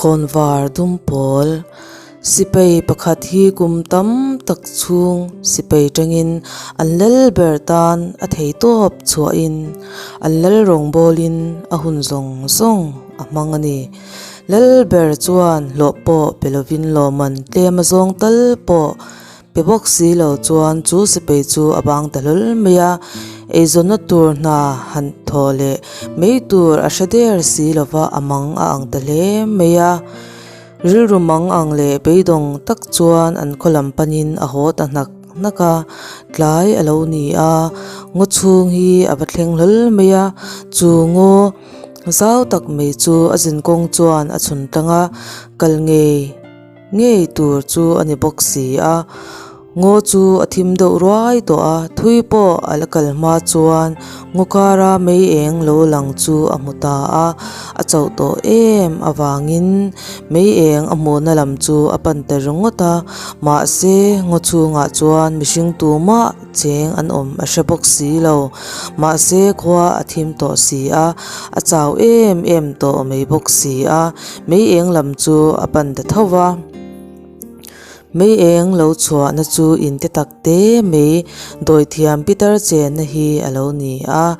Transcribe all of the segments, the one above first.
Khawnvar dumpawl sipai pakhat hi kum tam tak chhung sipai tangin an lal ber tan a thei tawp chhuahin an lal rawngbawlin a hun zawng zawng a hmang a ni. Lal ber chuan hlawh pawh pe lovin lawmman tlem a zawng tal pawh Pe bawk si lo chuan chu sipai chu a bang ta hlawl mai a, eizawnna tur hna han thaw leh mai tur a hre der si lo va, a mang a ang ta hle mai a. Rilru mang ang leh beidawng tak chuan an khaw lam panin a haw ta hnak hnak a, tlai a lo ni a, ngaw chhung hi a va thleng hlawl mai a, chu ngaw zau tak mai chu a zinkawng chuan a chhun tlang a, kal ngei. Ngei tur chu a ni bawk si a, ngaw chu a thim deuh ruai tawh a, thui pawh a la kal hma chuan ngaw kara mei eng lo lang chu a hmu ta a, a chauh tawh em avangin mei eng a hmuhna lam chu a pan ta ringawt a, mahse ngaw chhungah chuan mihring tumah cheng an awm a hre bawk si lo, mahse khua a thim tawh si a, a chau em em tawh mai bawk si a. Mei eng lam chu a pan ta tho va, mei eng lo chhuahna chu in te tak te mai dawithiam Peter chenna hi a lo ni a.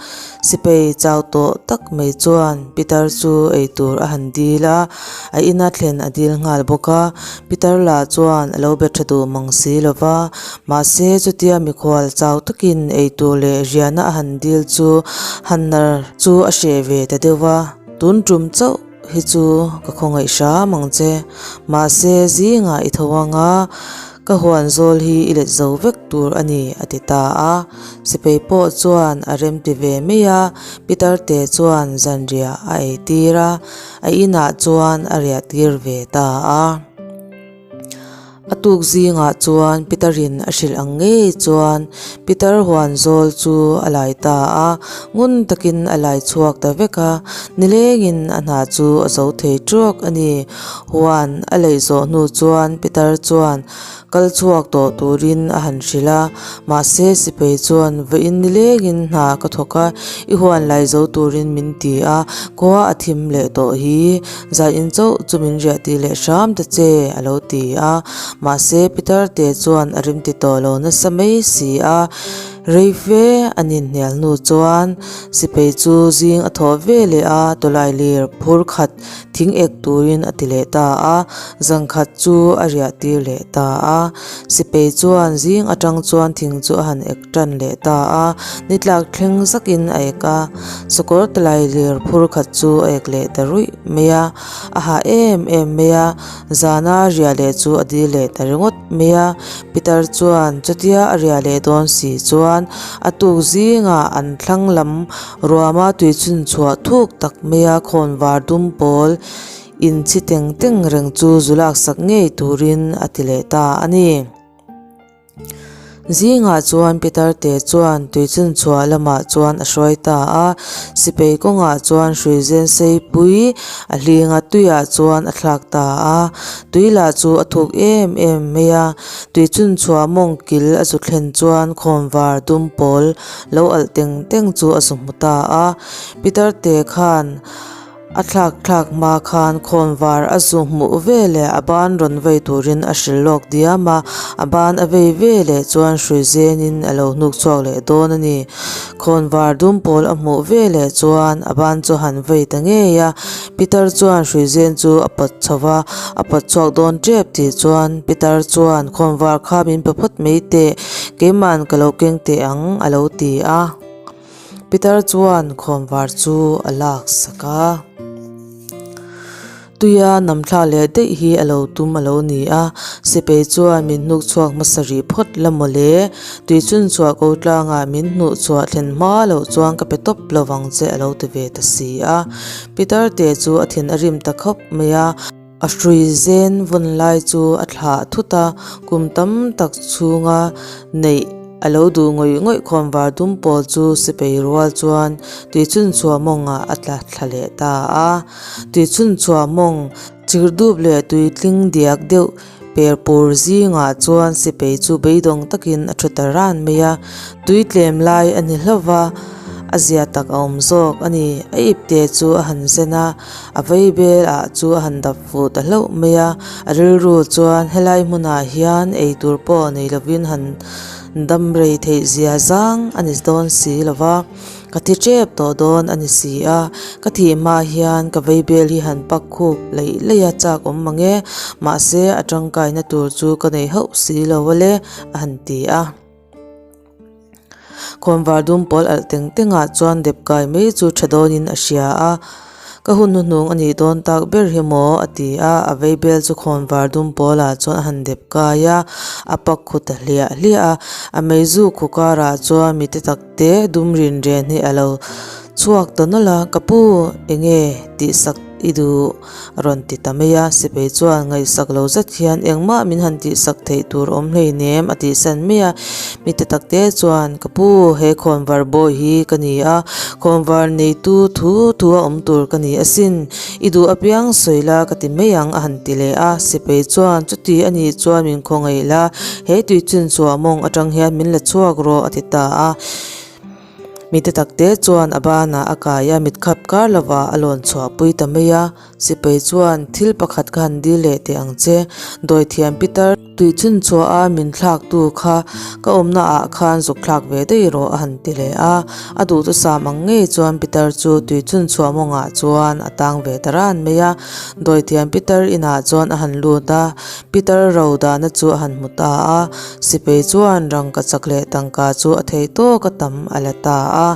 Sipai chau tawh tak mai chuan Peter chu eitur a han dil a, a ina thlen a dil nghal bawk a. Peter lah chuan a lo be tha duh mang si lo va, mahse chutia mikhual chau takin eitur leh riahna a han dil chu Hannar chu a hreh ve ta deuh va, tun tum chauh. Hi chu ka khawngaih hram ang che, mahse zingah i tho anga ka huan zawl hi i let zo vek tur a ni a ti ta a. Sipai pawh chuan a rem ti ve mai a, Peter te chuan zanriah a ei tir a, a inah chuan a riah tir ve ta a. A tuk zingah chuan Peter-in a hrilh ang ngei chuan Peter huan zawl chu a lai ta a, ngun takin a lai chhuak ta vek a, nilengin a hna chu a zo thei tawk a ni. Huan a leih zawh hnu chuan Peter chuan kal chhuak tawh turin a han hrilh a, mahse sipai chuan vawiin nilengin hna ka thawk a, i huan lai zo turin min ti a, khua a thim leh tawh hi. Zaiin chauh chu min riah tih leh hram ta che, a lo ti a. Mahse, Peter te chuan a rim ti tawh lo nasa mai si a. Rei fe an inhnial hnu chuan sipai chu zing a thawh ve leh a, tawlai lir phur khat thing ek turin a ti leh ta a, zangkhat chu a riah tir leh ta a. Sipai chuan zing atang chuan thing chu a han ek tan leh ta a, ni tlak thleng zakin a ek a, sakawr talai lir phur khat chu a ek leh ta ruih mai a, a hah em em mai a, zana riah leh chu a dil leh ta ringawt mai a, Peter chuan chutia a riah leh dawn si chuan a tuk zingah an thlang lam ruama tui chhun chhuah thuk tak mai a khawnvar dum pawl inchhi teng teng reng chu zu laksak ngei turin a ti leh ta a ni. Zingah chuan Peter te chuan tuichhun chhuah lamah chuan a hruai ta a, sipai kawngah chuan hruizen seipui a hling a tuiah chuan a thlak ta a, tui lah chu a thuk em em mai a, tuichhun chhuah mawng kil a zu thlen chuan khawnvar dum pawl lo alh teng teng chu a zu hmu ta a, Peter te khan. A thlak thlak hma khan khawnvar a zu hmuh ve leh a ban rawn vei turin a hrilh lawk diam a, a ban a vei ve leh chuan hrui zenin a lo hnuk chhuak leh dawn a ni. Khawnvar dum pawl a hmuh ve leh chuan a ban chu a han vei ta ngei a, Peter chuan hrui zen chu a pawt chho va, a pawt chhuak dawn tep tih chuan Peter chuan khawnvar kha min pe phawt mai teh, keima'n ka lo keng teh ang a lo ti a. Peter chuan khawnvar chu a lak sak a, tuia namthla leh daih hi a lo tum a lo ni a, sipai chuan min hnuk chhuak hmasa rih phawt la mawle, tui chhun chhuah ko tlangah min hnuh chhuah thlen hma loh chuan ka pe tawp lo vang che a lo ti ve ta si a. Peter te chu a thin a rim ta khawp mai a. A hrui zen vawn lai chu a thlah thut a, kum tam tak chhunga neih a lo duh ngawih ngawih khawnvar dum pawl chu sipai rual chuan tuichhun chhuah mawngah a tla thla leh ta a. Tuichhun chhuah mawng chirhdup leh tuitling diak deuh per pur zingah chuan sipai chu beidawng takin a thu ta ran mai a, tui tlem lai a ni hlauh va. A zia tak a awm zawk a ni. A ipte chu a han zen a, a vaibel ah chu a han dap fuh ta hlauh mai a. A rilru chuan helai hmunah hian eitur pawh nei lovin han dam rei theih zia zang a ni dawn si lo va. Ka thi tep tawh dawn a ni si a, ka thih hma hian ka vaibel hi han pak khup laih laih a chak awm mang e, mahse a tangkaina tur chu ka nei hauh si lo ale a han ti a. Khawnvar dum pawl alh teng tengah chuan dep kai mai chu tha dawnin a hria a, ka hun hnuhnung a nih dawn tak ber hi maw a ti a, a vaibel chu khawnvar dum pawlah chuan a han dep kai a, a pak khu ta hliah hliah a, a meizu khu karah chuan mite tak te dum rin ren hi a lo chhuak ta nawlh a, ka pu enge tihsak i duh a rawn ti ta mai a, sipai chuan ngaihsak lo zet hian engmah min han tihsak theih tur awm hleinem a tihsan mai a, mite tak te chuan ka pu he khawnvar bawi hi ka ni a, khawnvar neitu thu thu a awm tur ka ni asin, i duh apiang sawi la ka ti mai ang a han ti leh a, sipai chuan chuti a nih chuan min khawngaih la, he tui chinchhuah mawng atang hian min la chhuak rawh a ti ta a. Mite takte chuan a banah a kai a, mitkhap kar lovah a lawn chhuah pui ta mai a. Sipai chuan, Thil pakhat ka han dil leh teh ang che, dawithiam Peter tui chhunchhuah a min thlaktu kha ka awmna ah khan zuk thlak ve daih rawh a han ti leh a. A duhthusam ang ngei chuan Peter chu tui chhunchhuah mawngah chuan a tang ve ta ran mai a. Dawithiam Peter inah chuan a han lut a, Peter ro dahna chu a han hmu ta a, sipai chuan rangka chak leh tangka chu a thei tawk a tam a la ta a.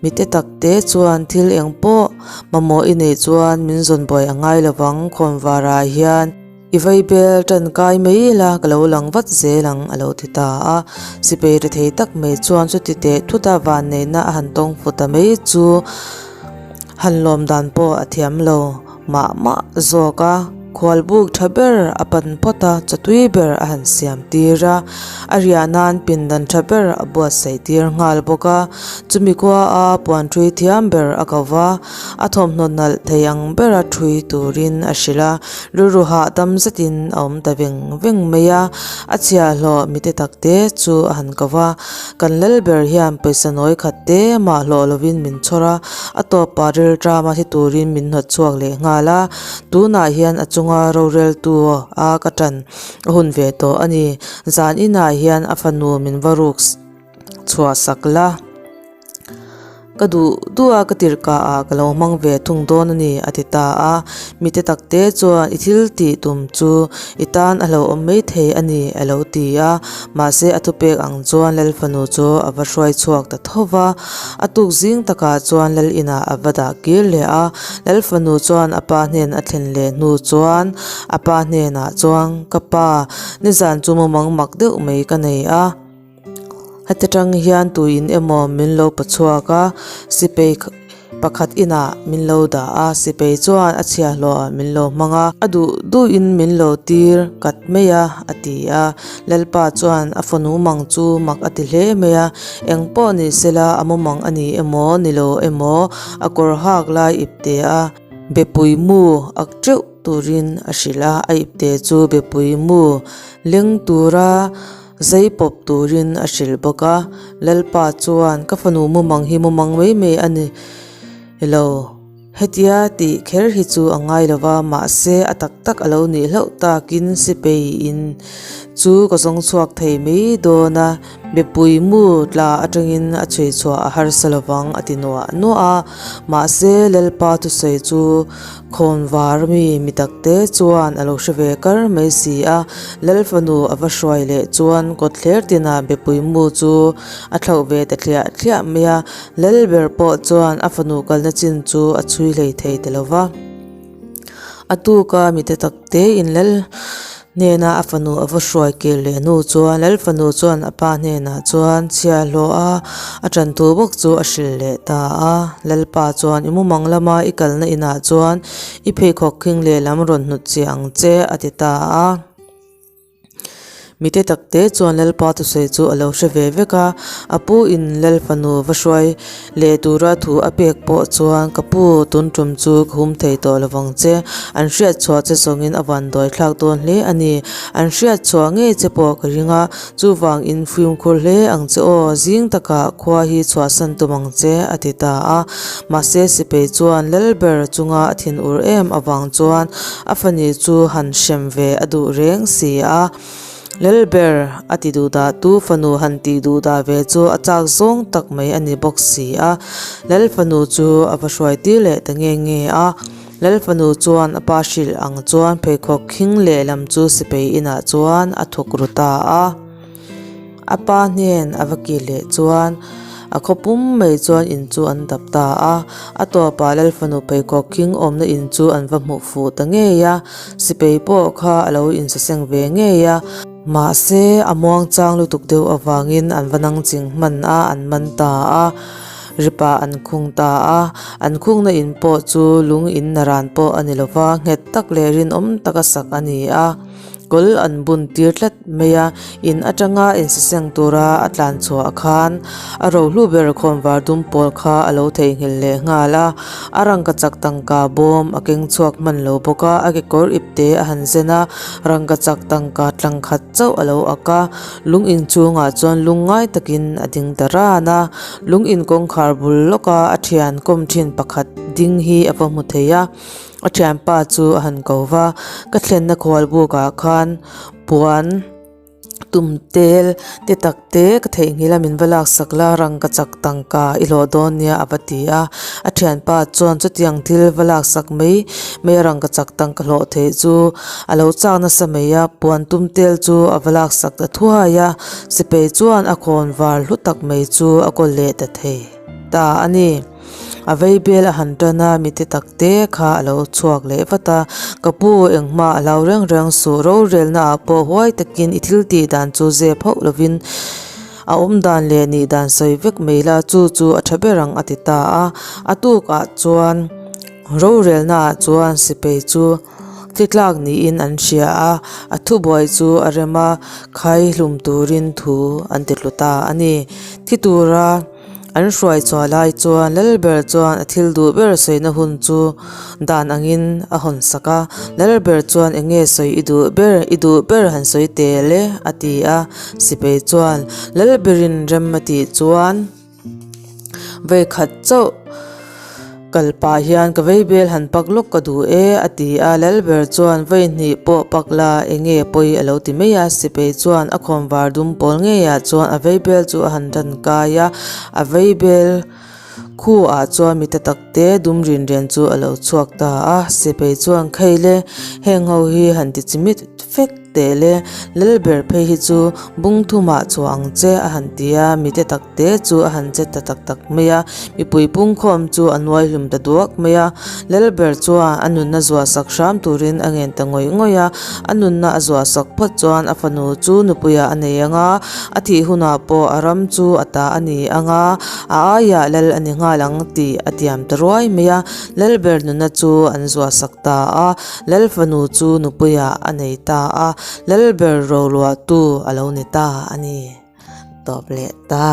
Mite takte chuan thil eng pawh mamawh i neih chuan min zawn buai a ngai lovang khawnvarah hian i vaibel tan kai mai ila ka lo lang vat zel ang a lo ti ta a. Sipai rethei tak mai chuan chuti teh thuta vanneihna a han tawng fu ta mai chu han lawm dan pawh a thiam lo. Mah mah zawk a, khualbuk tha ber a pan phawt a, chawtui ber a han siam tir a, a riah nan pindan tha ber a buatsaih tir nghal bawk a, chumi khua a puan thui thiam ber a ko va, a thawmhnaw nalh thei ang bera thui turin a hrilh a, rilru hahdam zetin a awm ta veng veng mai a, a chhiahhlawh mite takte chu a han ko va. Kan lal ber hian pawisa nawi khat te mah hlawh lovin min chhawr a, a tawpah rilṭama thi turin min hnawt chhuak leh nghal a, tunah hian a chunga roreltu a ka ṭan a hun ve tawh a ni. Zan inah hian a fanu min va ruk chhuah sak la. Ka duh duh a, ka tirhka ah ka lo hmang ve thung dawn a ni, a ti ta a. Mite takte chuan i thil tih tum chu i tan a hlauhawm mai thei a ni, a lo ti a. Mahse a thupek ang chuan Lal fanu chu a va hruai chhuak ta tho va. A tuk zing takah chuan Lal inah a va dah kir leh a. Lal fanu chuan a pa hnen a thlen leh hnu chuan a pa hnenah chuan, Ka pa, nizan chu mumang mak deuh mai ka nei a. Heti tang hian tuin emaw min lo pa chhuak a, sipai pakhat inah min lo dah a, sipai chuan a chhiahhlawh ah min lo hmang a, a duh duhin min lo tir kat mai a, a ti a. Lalpa chuan a fanu mang chu mak a ti hle mai a, eng pawh ni sela a mumang a ni emaw ni lo emaw a kawr hak lai ipte a bepui mu ak teuh turin a hrilh a, a ipte chu bepui mu leng tura Zai pawp turin a hrilh bawk a, Lalpa chuan ka fanu mumang hi mumang mai mai a ni lo, hetia tih kher hi chu a ngai lo va, mahse a tak tak a lo nih hlauh takin sipei in chu ka zawng chhuak thei mai dawn a, mipui mu tla atangin a chhui chhuah a harsa lo vang a ti nuah nuah a, mahse Lalpa thusawi chu Khawnvar mi mi takte chuan a lo hre ve kar mai si a, Lal fanu a va hruai leh chuan kawtthler tinah bepui mu chu a thlauh ve ta thliah thliah mai a, Lal ber pawh chuan a fanu kalna chin chu a chhui hlei thei ta lo va. A tuka mite takte in Lal hnena a fanu a va hruai kir leh hnu chuan Lal fanu chuan a pa hnenah chuan chhiahhlawh a a tan thu bawk chu a hrilh leh ta a. Lalpa chuan i mumang lama i kalna inah chuan i pheikhawk khing lehlam rawn hnut chiah ang che a ti ta a. Mite takte chuan Lalpa thusawi chu a lo hre ve vek a, a pu in Lal fanu va hruai leh tura thu a pek pawh chuan ka pu tun tum chu ka hum thei tawh lo vang che, an hriat chhuah che zawngin a van dawi thlak dawn hle a ni, an hriat chhuah ngei che pawh ka ring a, chuvang in fimkhur hle ang che aw, zing takah khua hi chhuahsan tum ang che a ti ta a, mahse sipai chuan Lal ber chunga a thinur em avang chuan A fani chu han hrem ve a duh reng si a, Lalber a ti duhdah tu fanu han tih duhdah ve chu a chak zawng tak mai a ni bawk si a. Lal fanu chu a va hruai tir leh ta nge nge a. Lal fanu chuan a pa hrilh ang chuan pheikhawk khing lehlam chu sipai inah chuan a thawk ru ta a. A pa hnen a va kir leh chuan a khaw pum mai chuan in chu an dap ta a, a tawpah Lalfanu pheikhawk khing awmna in chu an va hmuh fuh ta ngei a, sipai pawh kha a lo insaseng ve ngei a, mahse a muang chang lutuk deuh avangin an va nang ching hman a, an man ta a, ripah an khung ta a, an khungna in pawh chu lung in naran pawh a ni lova, nghet tak leh rinawm taka sak a ni a. Kawl an bun tir tlat mai a, in atanga insaseng tura a tlan chhuah khan a rohlu ber khawnvar dum pawl kha a lo theihnghilh leh nghal a, a rangkachak tangka bawm a keng chhuak hman lo bawk a, a kekawr ipte a han zen a, rangkachak tangka tlang khat chauh a lo ak a, lung inchhungah chuan lungngai takin a ding ta ran a, lung in kawngkhar bul lawka a thian kawm thin pakhat ding hi a va hmu thei a. A thianpa chu a han ko va, ka thlenna khual bukah khan puan tum tel te tak te ka theihnghilh a min va laksak la rangkachak tangka i hlawh dawn nia a va ti a, a thianpa chuan chutiang thil va laksak mai mai a rangkachak tangka hlawh theih chu a lo chak nasa mai a, puan tum tel chu a va laksak ta thuai a, sipai chuan a khawn var hlu tak mai chu a kaw leh ta thei ta a ni. A vei bel a han tan a, mite tak te kha a lo chhuak leh vat a, Ka pu, engmah a hlau reng reng suh, rorelna ah pawh huai takin i thil tih dan chu zep hauh lovin a awm dan leh nih dan sawi vek mai la, chu chu a tha ber ang a ti ta a. A tuk ah chuan rorelna ah chuan sipai chu thi tlak niin an hria a, a thubuai chu a rem a, khai hlum turin thu an ti tlu ta a ni. Thi tura. An hruai chhuah lai chuan Lalber chuan a thil duh ber sawina hun chu dan angin a hawn sak a, Lalber chuan eng nge sawi i duh ber, i duh ber han sawi tel e a ti a, Sipai chuan Lalberin rem a tih chuan vawikhat chauh kal pah hian ka vei bel han pak lawk ka duh e a ti a, Lalber chuan vawi hnih pawh pak la eng nge pawi a lo ti mai a, Sipai chuan a khawnvar dum pawl ngeiah chuan a vei bel chu a han tan kai a, a vei bel khu ah chuan mi ta tak te dum rin rian chu a lo chhuak ta a, Sipai chuan khei le heng ho hi han ti chimit fek teh le, Lalber phei hi chu bung thumah chhuah ang che a han ti a, mite tak te chu a han che ta tak tak mai a, mipui pungkhawm chu a nuai hlum ta duak mai a, Lalber chuan a nunna zuah sak hram turin a ngen ta ngawih ngawih a, a nunna a zuah sak phawt chuan a fanu chu nupuiah a nei ang a, a thih hunah pawh a ram chu a ta a ni ang a, a aiah lal a ni nghal ang tih a tiam ta ruai mai a, Lalber nunna chu an zuah sak ta a, Lal fanu chu nupuiah a nei ta a, Lalber roluahtu a lo ni ta a ni. Tawp leh ta.